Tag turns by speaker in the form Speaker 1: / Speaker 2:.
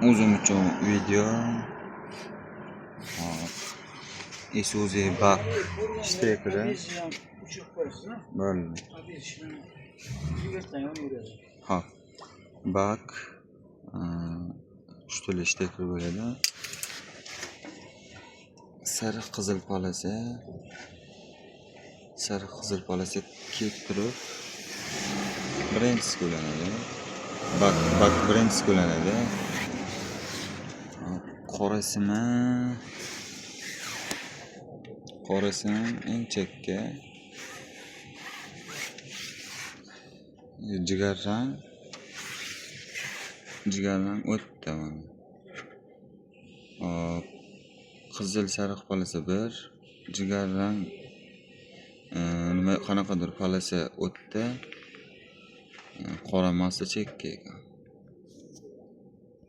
Speaker 1: O'zim uchun video. Hop. Isuzu bak shtekeri.
Speaker 2: Uçurup qo'yasiz, ha?
Speaker 1: Bo'ldi.
Speaker 2: Yigirtang yuraveradi.
Speaker 1: Hop. Bak uchtali shteker bo'ladi. Sariq qizil полоса. Sariq qizil полоса kelib turib birinchisi ulanadi. Bak birinchisi ulanadi. Hop, Qora sim eng chekka. Jigarrang o'tda mana. Hop. Qizil sariq полоса 1, jigarrang nima, qanaqadir полоса o'tda, qora massa chekka ekan.